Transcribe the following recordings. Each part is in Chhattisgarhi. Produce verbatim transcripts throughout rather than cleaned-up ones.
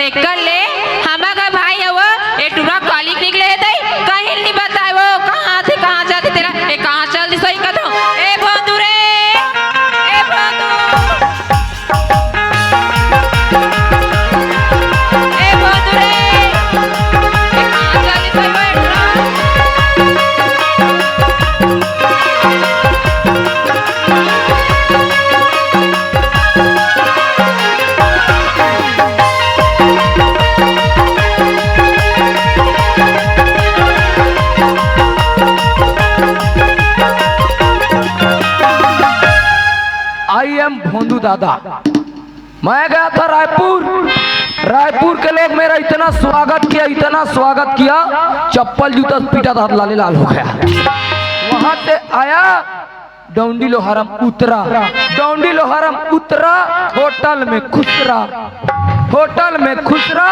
एकर ले, हमर घर भाई हवो, ए टुरा काली निकले हे तई, कहीं नहीं बताए वो, कहाँ से कहाँ जाते तेला, ए कहाँ चल दिस होही कथो, ए भोंदू रे, ए भोंदू, ए भोंदू रे, ए कहाँ चल दिस होही वो ए टुरा? आई एम भोंदू दादा। मैं गया था रायपुर। रायपुर के लोग मेरा इतना स्वागत किया, इतना स्वागत किया, चप्पल जूता से पीटा था, लाले लाल हो गया। वहां से आया, डौंडी लोहारम उतरा, डौंडी लोहारम उतरा, होटल में खुसरा, होटल में खुसरा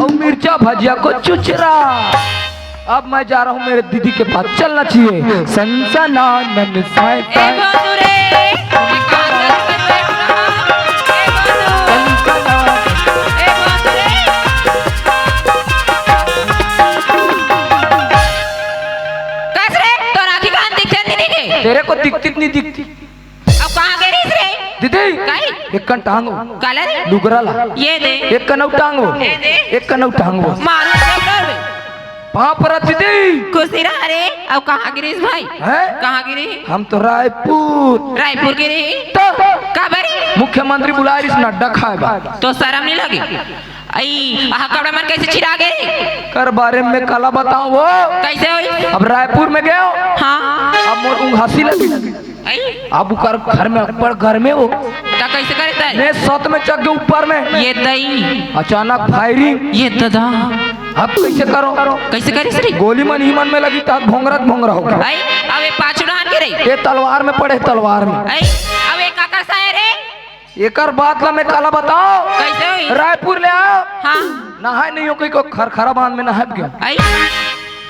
और मिर्चा भजिया को चुचरा। अब मैं जा रहा हूँ मेरे दीदी के पास, चलना चाहिए। सनसनानन साय ए साय। भोंदू रे, ए भोंदू, ए भोंदू रे। कस रे, तोर आँखी कान दिखथे नहीं, नहीं? तेरे को दिखती नहीं दिखती। अब कहाँ गे रहिस रे? दीदी, काई? एक कन टांगो। काला रे? लुगरा ला। ये दे। एक कन अउ टांगो। ये दे। एक कन अउ टांगो। मारू सब डर। पाँव परत दीदी। खुशी रहा रे। अब कहाँ गे रहिस भाई? हैं? कहाँ गे रहिस? हम तो रायपुर। रायपुर गे रहिस? तो? काबर? मुख्यमंत्री बुलाए रहिस नड्डा खाए बर। तो शर्म नहीं लगे? आई, आहा कपड़ा मन कैसे छिरा गे? कर बारे में काला बताओ वो। कैसे होई? अब रायपुर में गयो। हाँ। अब मोर उंघासी लगी। आई? अब उकर घर में, ऊपर घर में वो। त कैसे करे तय? मैं सत में चढ़ गए ऊपर में। ये दई। अचानक फायरिंग। ये ददा। अब कैसे करो? कैसे करिस रे? गोली मन ही मन में लगी, तब भोंगरत भोंगरा हो गया। आई, अब ये पाछू डहान के रही। ये तलवार में पड़े, तलवार में। आई, अब ये काकर सा है रे? एकर बात ला मैं काला बताओ। कैसे होई? रायपुर ले आओ। हाँ। नहाए नहीं हो, कोई को खरखरा बांध में नहाए गया। आई।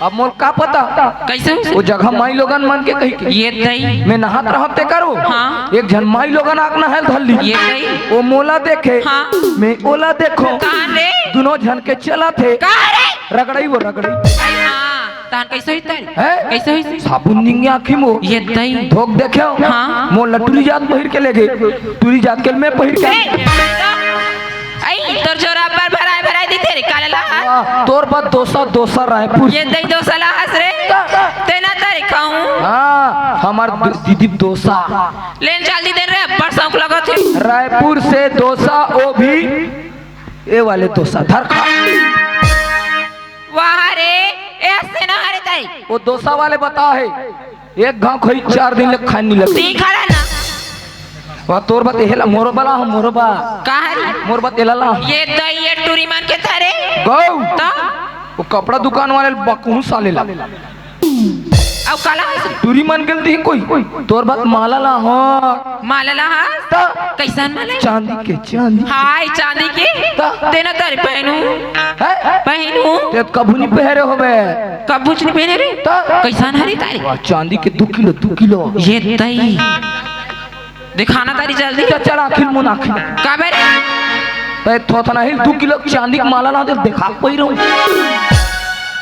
अब मोर का पता? कैसे होई? वो जगह माई लोगन मन के कही के। ये दई। मैं नहात रहत ते करो। हाँ। एक झन माई लोगन आक नहाए धर ली। ये दई। वो मोला देखे। हाँ। मैं ओला देखो। कहाँ रे? दोनों झन के चला थे। कहाँ रे? रगड़ई वो रगड़ई। आई हाँ। तहन कैसे होई तहन? हैं? कैसे होई से? साबुन निंगे आँखी मो। ये दई। धोक देखे हो? हाँ। मो लटुरी जात पहिर के ले गए। टुरी जात के मैं पहिर के। ए, आई, तोर जोरा पर भराए भराए दिथे रे, काला ला। वाह, तोर बात दोसा, दोसा रायपुर। ये दई दोसा ला हंस रे। तेना तारे खाऊं। हाँ, हमार दु-, दीदी दोसा। लेन जल्दी दे रे, अब्बड़ शौक लगत हे। रायपुर से दोसा, वो भी ए वाले दोसा धर खा। वाह रे, ऐसे ना हरे ताई। वो दोसा वाले बता है, एक घाव खाई चार दिन ले खाए नहीं लगे। तीखा रहा ना। वह तोर बत एला मोरो बला हम मोरो बा। का हरी? मोर बत एला ला। ये दई ये टूरी मान के थारे। गौ। ता? वो कपड़ा दुकान वाले बकहू साले ला। अउ काला हस? टूरी मान गलती है कोई। तोर बत माला ला हो। माला ला हस? ता? कैसन माला? चांदी के, चांदी। हाय, चांदी के? ता? तेना तारे पहनू। है? पहनू। ते कभू नहीं पहरे होबे। कभू नहीं पहने रे? ता? कैसन हरी तारे? वाह, चांदी के दो किलो, दो किलो। ये तई। दिखाना तारी जल्दी। चल, चल, आखिर मुन आखिर। काबर? ते थोथना हिल दो किलो चांदी के माला ला दे, देखा कोई रहूं।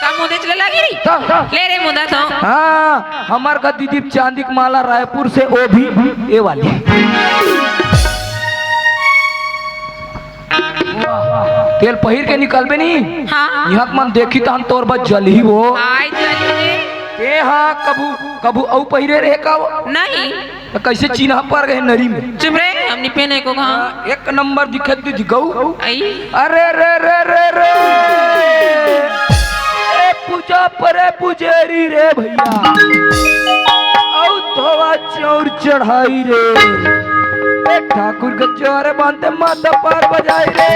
का मुंह देख ले लगी री? ता? ले रे मुंह दे तो। हाँ, हमार का दीदी चांदी के माला रायपुर से, वो भी ए वाली। तेल पहिर के निकलबे नहीं। हाँ। यहाँ के मन देखी तहन तोर बस जलही वो। हाय जलही। ए हाँ, कभू, कभू अउ पहिरे रहे का वो? नहीं। तो कैसे चिन्हा पर गए नरी में? चुप रे, हम नहीं पहने को कहाँ। एक नंबर दिखत दीदी गौ। आई। अरे रे रे रे रे। ए पूजा परे पुजेरी रे भैया। औ धोवा चौर चढ़ाई रे। ए ठाकुर के चौरे बांधे माता पार बजाई रे।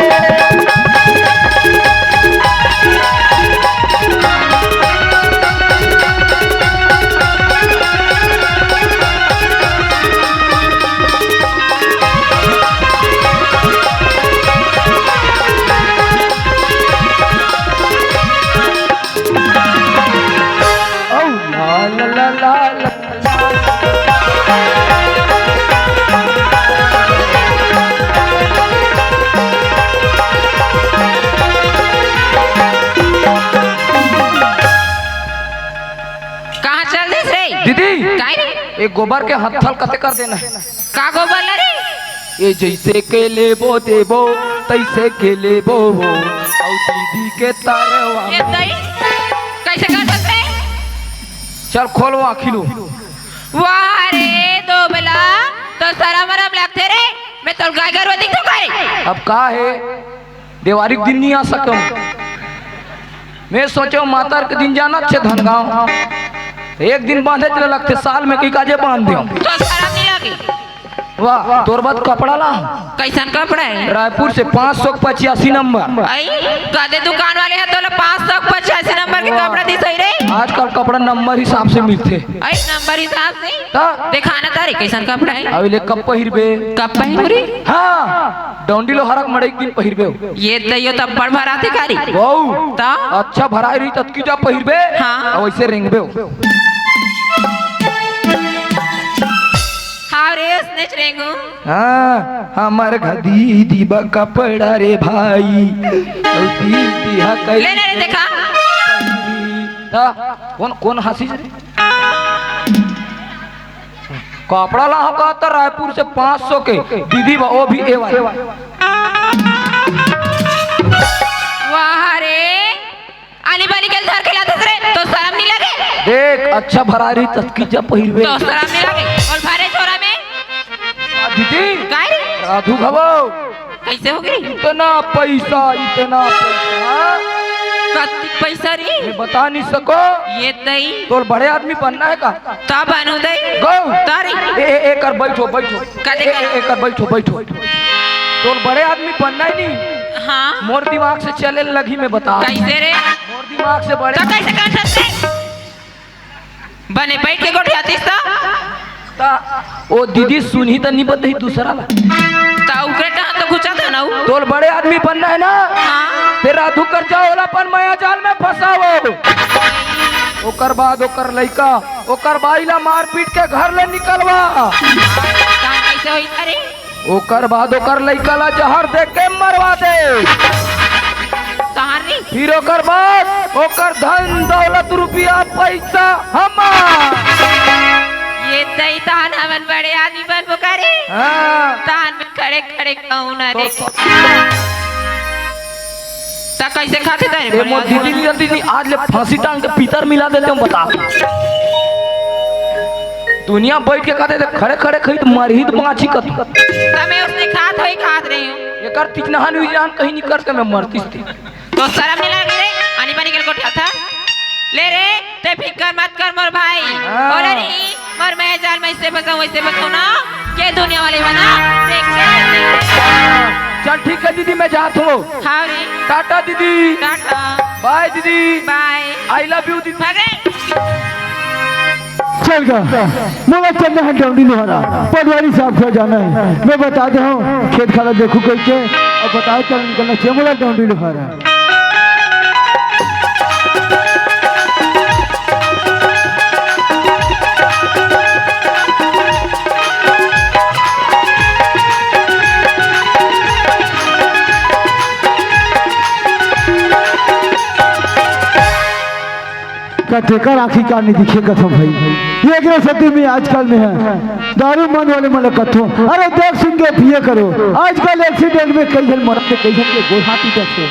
ए गोबर के हत्थल कते कर देना हे। का गोबर ला रे? ए जइसे के लेबो देबो, तइसे के लेबो वो, अउ दीदी के तरवा ये में। दई, कइसे कर सकथे? चल खोल वो आँखी लो। वाह रे दोबला, तो सरम वरम लगथे रे, मैं तोल गाय गरुवा दिखथों का रे? अब का हे? देवारी के दिन नइ आ सकंव। मैं सोचेंव मातर के दिन जाना थे धनगांव, एक दिन बांधे चले लगथे, साल में कई काजे बांध देंव। तो सरम नइ लगे? वाह, तोर बाद कपड़ा ला। कइसन कपड़ा हे? रायपुर से पाँच सौ पचासी नंबर। अई, कदे दुकान वाले ह तोला पाँच सौ पचासी नंबर के कपड़ा दिस हे रे? आजकल कपड़ा नंबर हिसाब से मिलथे। अई, नंबर हिसाब से? त? देखा ना तारे, कइसन कपड़ा हे? अभी ले कब पहिरबे? कब पहिरबे रे? हाँ, डौंडी लोहारा के मड़ई के दिन पहिरबे हो। ये दइयो त अब्बड़ भराथे का रे। वाऊ। त? अच्छा भराए रही ततकी जा पहिरबे। हाँ। अउ वइसे रेंगबे हो। हाँ रे, उसने रेंगो। हाँ, हमर घर दीदी बा कपड़ा रे भाई। अउ दीदी हा कई ले, ले, ले, देखा। त, कोन, कोन हंसी रे? कपड़ा ला हो कहता रायपुर से पाँच सौ के, दीदी बा, वो भी ए वाला। वाह रे, आनी बानी के धर के लाथस रे, तो सरम नइ लगे? देख, अच्छा भराए रही ततकी जा पहिरबे। तो सरम नइ लगे? अउ भरे झोरा में? दीदी, काय रे? राधू घवो। कइसे हो गे? इतना पइसा, इतना पइसा। कति पइसा रे? मैं बता नइ सकों। ये दई। तोर बड़े आदमी बनना हे का? त बनहूं दई। गो। तारी। ए, ए, ए कर बइठो, बइठो। कदे ए, ए, कर? ए कर बइठो, बइठो। तोर बड़े आदमी बनना हे नी? हाँ। मोर दिमाग से चले लगही मैं बता। कइसे रे? मोर दिमाग से बड़े त कइसे कर सकथे? बने बइठ के गोठियातिस त? त ओ दीदी सुनही त नइ बताही दूसरा ला। त ओकरे टहन तो घुचत हे ना उ। तोर बड़े आदमी बनना हे ना? हाँ। ते राधू कर जाओ, ओला अपन मया जाल में फंसाओ। ओकर बाद ओकर लइका, ओकर बाई ला मार पीट के घर ले निकलवा। तहान कइसे होही तारी? ओकर बाद ओकर लइका ला जहर दे के मरवा दे। तहान रे? फिर ओकर बाद ओकर धन दौलत रुपया पइसा हमार। ये दई तहान हमन बड़े आदमी बनबो का रे? हाँ। तहान मैं खड़े खड़े कहूं ना रे। त कइसे खाथे तारे ए, बड़े मोर आदमी? दीदी नइ रहती नी, आज ले फांसी टांग के पीतर मिला देतेंव, बता। दुनिया बइठ के खाथे त खड़े खड़े खाही त मरही त बांचही कथों। त मैं ओसने खात होही खात रहे हंव। एकर तिजनहान विजनहान कहीं नइ करते मैं मरतिस ते। तो सरम नइ लगे रे, आनी बानी के गोठियाथस। ले रे, ते फिकर मत कर मोर भाई। हाँ। ओला रे, मोर मया जाल में अइसे फंसाहूं, वइसे फंसाहूं ना, के दुनिया वाले बना, देख के। चल ठीक हे दीदी, मैं जात हंव। हाँ रे। टाटा दीदी। टाटा। बाय दीदी। बाय। I love you दीदी। अरे। चल गा, मोला चलना हे डौंडी लोहारा, पटवारी साहब के जाना हे। मैं बता देहूं, खेत खार ला देखहूं कहिके, अउ बताए चल निकलना चाहिए मोला डौंडी लोहारा। कतेकर आँखी कान नइ दिखे कथों भाई। ये एकरे सेती में आजकल में हे, दारू मन वाले मन ल कथों, अरे देख सुन के पिए करो। आजकल accident में कई झन मरत हे, कई झन के गोड़ हाथ टूटत हे।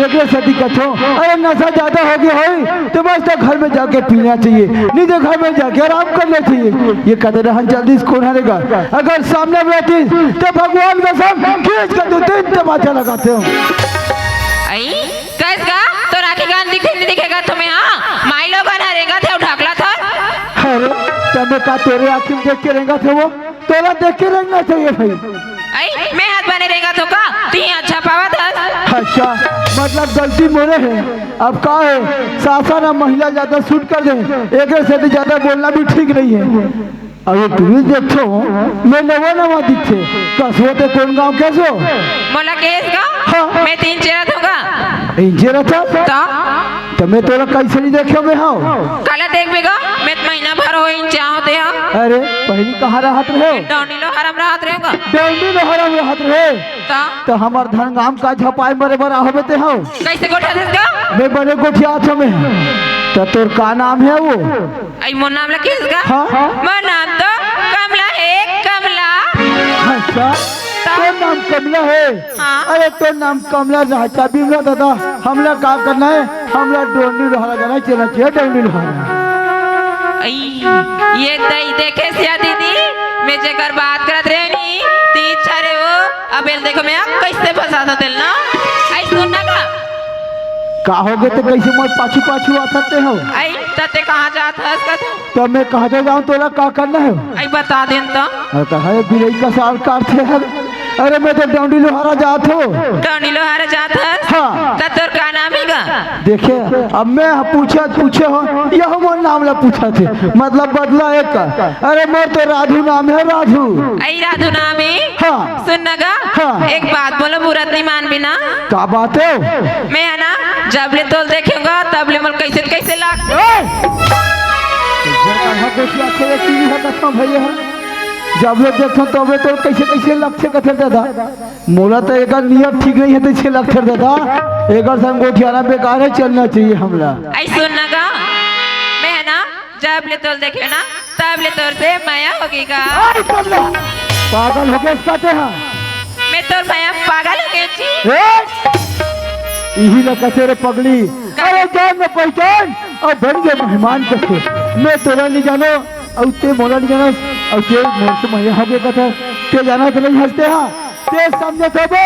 एकरे सेती कथों, अरे नशा ज्यादा हो गे होही, त बस त घर में जाके पीना चाहिए, नइ त घर में जाके आराम करना चाहिए। ये कथे रहन जल्दी से कोन हरे गा? अगर सामने में रहतिस, त भगवान कसम खींच के दू तीन तमाचा लगातेंव। अई, कइस गा, तोर आँखी कान दिखे नइ दिखे कथों मैं, हाँ? माईलोगन ह रेंगत हे, ढकलत हे। अरे, त मैं का तोरे आँखी में देख के रेंगत हंव? तोला देख के रेंगना चाहिए भाई। अई, मैं हद बने रेंगत हंव का? तिही अच्छा पावत हस। अच्छा, मतलब गलती मोरे हे। अब का हे, शासन अउ महिला ज्यादा suit कर दे, एकरे सेती ज्यादा बोलना भी ठीक नइ हे। अभी तू भी देखो, मैं नवा नवा दिखथे। कस हो ते कोन गांव के हस? मोला कहेस गा? हाँ। मैं त इंचेरत हंव गा। इंचेरत हस? त? त मैं तोला कइसे नइ देखेंव मैं हव? काला देखबे गा? मैं त महीना भर हो इंचा होते हंव। अरे, पहिली कहाँ रहत रहे? डौंडी लोहारा म रहत रहेंव गा। डौंडी लोहारा म रहत रहे? त? त हमर धनगांव का झपाय मरे बर आहोबे ते हव? कइसे गोठियाथस गा? मैं बने गोठियाथंव मैं। त तोर का नाम हे वो? अई मोर नाम ला किस गा? हाँ। मोर नाम तो कमला हे, कमला। अच्छा, तोर नाम कमला हे? हाँ। अरे तोर नाम कमला रहचा बिमला दादा, हमला का करना हे? हमला डोंडी लोहारा जाना हे, चलना चाहिए डोंडी लोहारा। अई, ये दई देखे सिया दीदी, मैं जेकर बात करत रहे नी, ती इच्छा रे वो, अब एल देखो मैं कइसे फंसाथों तेला ना। अई सुन ना का? का होगे ते कइसे मोर पाछू पाछू आथस ते हो? अई त ते कहाँ जात हस का तू? त मैं कहाँ जाऊँ, तोला का करना हे? अई बता देन त। अरे त हे बिलई कस काटथे हर। अरे मैं तो डोंडी लोहारा जात हों। डोंडी लोहारा जात हस? हाँ। त तोर का नाम हे गा? देखे, अब मैं पूछत पूछे हों, यहू मोर नाम ला पूछथे, मतलब बदला एक का। अरे मोर तो राधू नाम हे, राधू। अई राधू नाम हे? हाँ। सुन ना गा, हाँ। एक बात बोलों, बुरा त नइ मानबे ना? का बात हे? मैं हे ना, जब ले तोला देखे हों गा, तब ले मोला कइसे कइसे लागथे। ए! कइसे काढ़ा गोठियाथे रे, टीवी ह कतना भैया हे। जब ले देखथों, तब ले तोला कइसे कइसे लागथे कथे दादा। मोला तो एकर नियत ठीक नइ हे, तइसे लगथे दादा। एकर संग गोठियाना बेकार हे, चलना चाहिए हमला। अई सुन ना गा, मैं हे ना, जब ले तोला देखे ना, तब ले तोर से मया होगे गा। अरे पगला, पागल होगे कथे हा। मैं तोर मया पागल होगे जी। ए, इही ला कथे रे पगली। का? अरे जान न पहिचान, अउ बन गे मेहमान कथे। मैं तोला नइ जानों, अउ ते मोला नइ जानस, अउ ते मोर से मया होगे कथे। ते जानत नइ हस ते हा। ते समझत होबे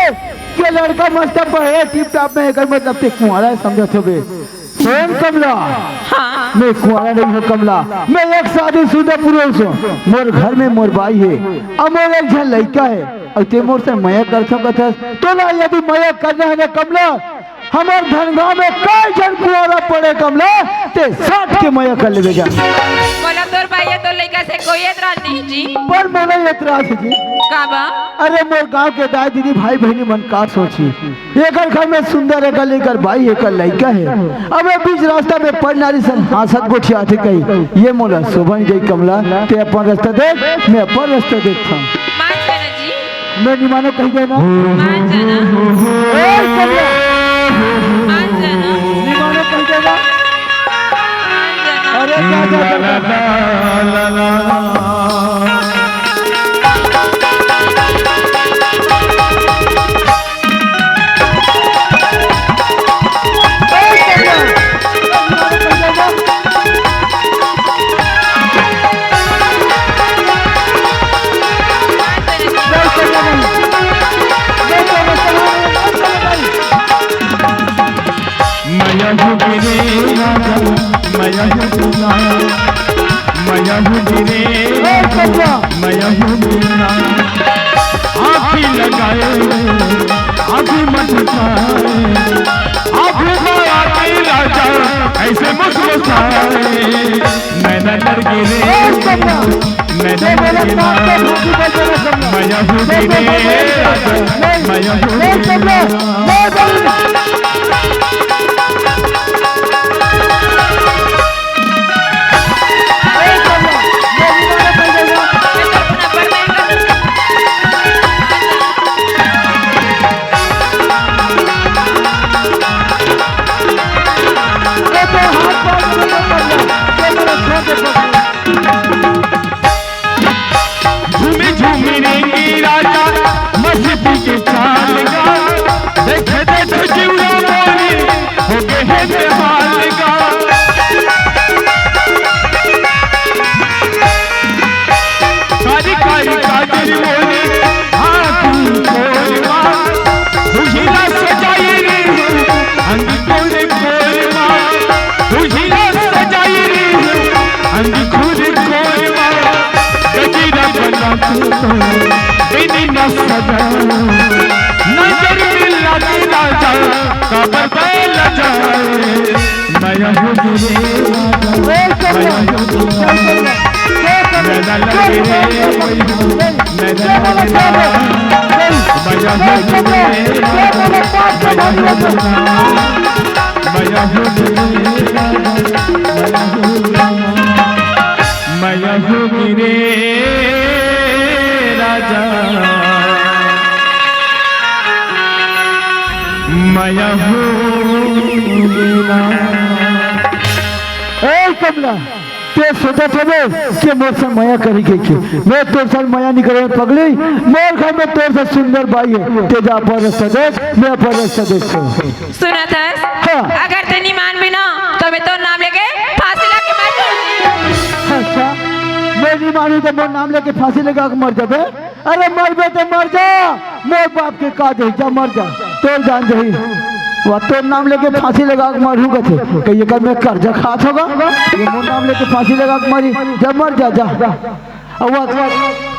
के लड़का मस्त पढ़े टिप टाप में, एकर मतलब ते कुंवारा हे समझत होबे। सुन कमला, हाँ। मैं कुंवारा नइ हों कमला, मैं एक शादीशुदा पुरुष हों। मोर घर में मोर बाई हे, अउ मोर एक झन लइका हे, अउ ते मोर से मया करथों कथस, तोला यदि मया करना हे ना कमला, हमर धनगांव में कई झन कुंवारा पड़े कमला, ते साट के मया कर लेबे जा। मोला तोर बाई या तोर लइका से कोई एतराज नइ जी। पर मोला एतराज हे जी। का बा? अरे मोर गांव के दाई दीदी भाई बहिनी मन का सोचही? एकर घर में सुंदर, एकर लइका बाई, एकर लइका हे। अब ए बीच रास्ता में परनारी सन हांसत गोठियाथे कही, ये मोला शोभा नइ देय कमला, ते अपन रास्ता देख, मैं अपन रास्ता देखथों। मान जाना जी। मैं नइ मानों कहि देना। मान जाना। ए, कमला। मान जाना। नइ मानों कहि देना। मान जाना। अरे, जा, जा, जा, जा। मया हूँ गिरे राजा, मया हूँ बिना, मया हूँ गिरे राजा, मया हूँ बिना। आँखी लगाए, आँखी मटकाए, आँखी में आके राजा ऐसे मुस्कुराए। नैना लड़ गिरे, नैना लड़ गिरे, मया हूँ गिरे राजा, मया हूँ गिरे। झूमी झूमी रेंगी राजा, मस्ती के चाल गा। देखे देखे जिउरा मोरी, हो गे हे बेहाल गा। कारी कारी काजर मोरी, हाथ कोरमा। दुहिला सजाई रे, अंग कोरे कोरमा। दुहिला सजाई रे, अंग कोरे कोरमा। गजरा बना तू तो, बिन न सजा। नजर मिला के राजा, काबर बैल जाए। मया हूँ गिरे राजा, मया हूँ गिरे। नैना लड़ गिरे, नैना लड़ गिरे। मया हूँ गिरे राजा, मया हूँ गिरे। मया हूँ गिरे राजा, मया हूँ गिरे। मया हूँ गिरे राजा, मया हूँ गिरे। ए कमला, ते सोचत हवे कि मोर संग मया करही कहिके। मैं तोर संग मया नइ करंव पगली, मोर घर में तोर से सुंदर बाई हे। ते जा अपन रस्ता देख, मैं अपन रस्ता देखथंव। सुनत हस? हाँ। अगर ते नइ मानबे ना, त मैं तोर नाम लेके फांसी लगा के मर जाहूं। अच्छा, मैं नइ मानहूं त मोर नाम लेके फांसी लगा के मर जाबे? अरे मरबे त मर जा, मोर बाप के का जाही, जा मर जा, तोर जान जाही। वा तोर नाम लेके फांसी लगा के मरहूं कथे, कहिके मैं करजा खात हंव गा, ये मोर नाम लेके फांसी लगा के मरही, जा मर जा, जा। अब वा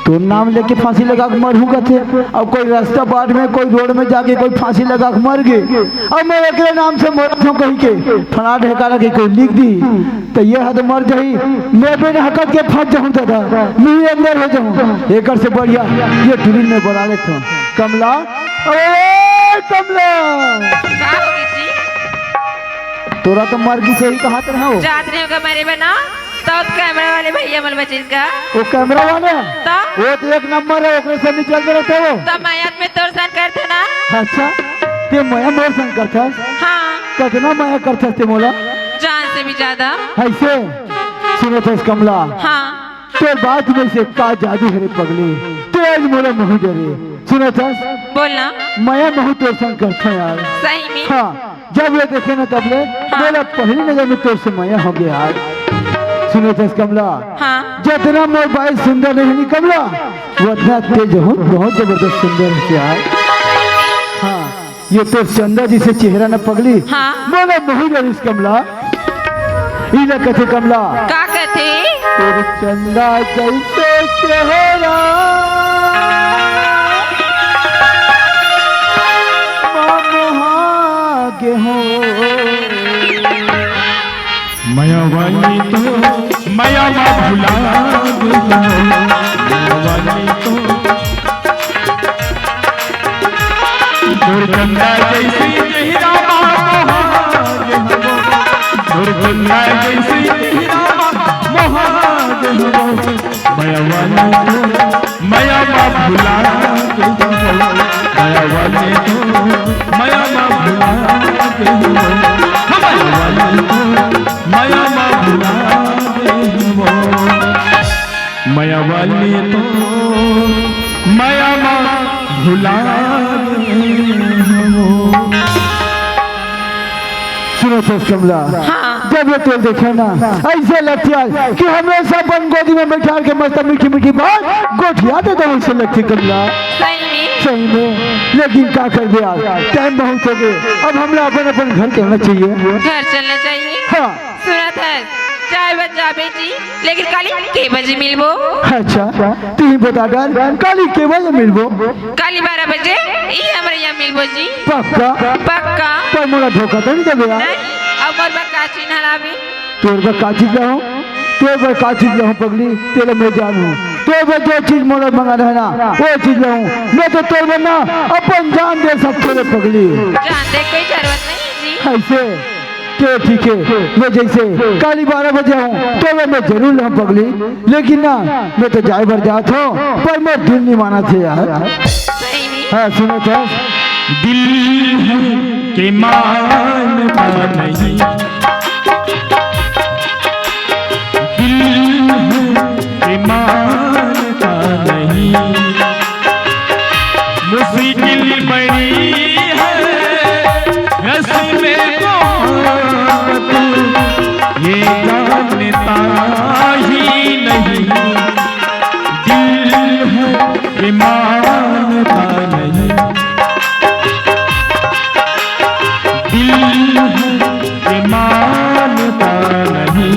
तोर नाम लेके फांसी लगा के मरहूं कथे, अब कोई रस्ता बाट में, कोई रोड में जाके कोई फांसी लगा के मर गे, अब मैं एकरे नाम से मरत हंव कहिके फलाना ढेकाना के कोई लिख दिही, त ये ह तो मर जाही, मैं बिन हकत के फंस जाहूं दादा, मैं ही अंदर हो जाहूं। एकर से बढ़िया ये टुरी में बना लेथंव। कमला, अरे कमला, का हो गे जी? तोर तो मर गिस हे कहत रहेंव। जात रहेंव गा मरे बर ना, त कैमरा वाले भइया मन बचिस गा। वो कैमरा वाले? त? वो तो एक नंबर हे, ओकरे से नइ चलत रहिथे वो। त मया त मैं तोर संग करथंव ना। अच्छा, ते मया मोर संग करथस? हाँ। कतना मया करथस ते मोला? जान से भी ज्यादा। अइसे? सुनत हस कमला? हाँ। तोर बात में से का जादू हरे पगली, ते आज मोला मोहि डरे। सुनत हस? बोल ना। मया महूं तोर संग करथंव यार। सही में? हाँ, जब ले देखेंव ना तब ले हाँ। मोला पहली नजर में तोर से मया हो गे यार। सुनत हस कमला? हाँ। जतना मोर बाई सुंदर नइ हे नी कमला, वतना ते बहुत, बहुत जबरदस्त सुंदर हस यार। हाँ। ये तोर चंदा जइसे चेहरा न पगली। हाँ। मोला मोहि डरिस कमला। इला कथे कमला। का कथे? तोर चंदा जइसे चेहरा मा मोहा गे हों। मया वाली तो, मया मा भुला गे हों। मया वाली तो, तोर चंदा जइसे चेहरा मा मोहा गे हों। तोर चंदा जइसे चेहरा मा मोहा गे हों। मया वाली तो, मया मा भुला गे हों। मया वाली तो, मया मा भुला गे हों। मया वाली तो, मया मा भुला गे हों। मया वाली तो, मया मा भुला गे हों। सुनत हस कमला? हाँ। जब ले तोला देखेंव ना, अइसे लगथे यार कि हमेशा अपन गोदी में बइठा के मस्त मीठी मीठी बात गोठिया देथस, अइसे लगथे कमला। सही में? सही में। लेकिन का करबे यार, टाइम बहुत हो गे, अब हमला अपन अपन घर चलना चाहिए। घर चलना चाहिए? हाँ। सुनत हस, जाए बर जाबे जी, लेकिन काली के बजे मिलबो? अच्छा, तुही बता डर, काली के बजे मिलबो? काली बारह बजे, इही हमर इहाँ मिलबो जी। पक्का? पक्का। पर मोला धोखा तो नइ देबे यार? नहीं, अब मोर बर का चीज लाबे? तोर बर का चीज लाहूं? तोर बर का चीज लाहूं पगली? तेला मैं जानहूं। तोर बर जो चीज मोला मंगाना हे ना, वो चीज लाहूं। मैं तो तोर बर ना अपन जान दे सकथंव रे पगली। जान दे कोई जरूरत नहीं जी। अइसे? तो ठीक हे, मैं जइसे काली बारह बजे आहूं, तो मैं, मैं जरूर लाहूं पगली। लेकिन ना, मैं तो जाए बर जात हंव, पर मोर दिल नइ मानत हे यार। सही में? हाँ, सुनत हस? दिल हे के मानता नहीं, दिल हे के मानता नहीं। मुश्किल बड़ी है रस्म को तू ये जानता ही नहीं। दिल है ये मानता नहीं, दिल है ये मानता नहीं।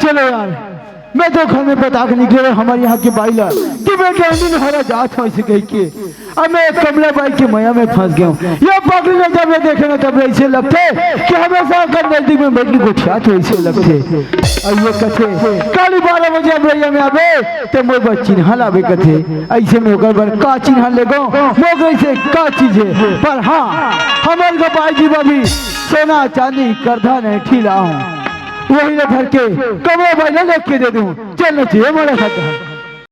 चलो यार, मैं तो घर में बता के निकले हमारे यहाँ के बाई ला कि मैं डंडी में हरा जात हंव अइसे कहिके। अब मैं कमला बाई के मया में फंस गेंव। ये पगली ला जब ले देखेंव ना तब ले अइसे लगथे कि हमेशा ओकर नजदीक में बइठ के गोठियात हंव अइसे लगथे। अउ ये कथे काली बारह बजे अमरइया में आबे त मोर बर चिन्हा लाबे कथे। अइसे में ओकर बर का चिन्हा लेगों, मोर बर अइसे का चीज हे? पर हाँ, हमर गा बाई जी बर भी सोना चांदी करधन अंइठी लाहूं। वही ला धर के कमला बाई ला लेके दे दूं। चल न चाहिए मोला साथ।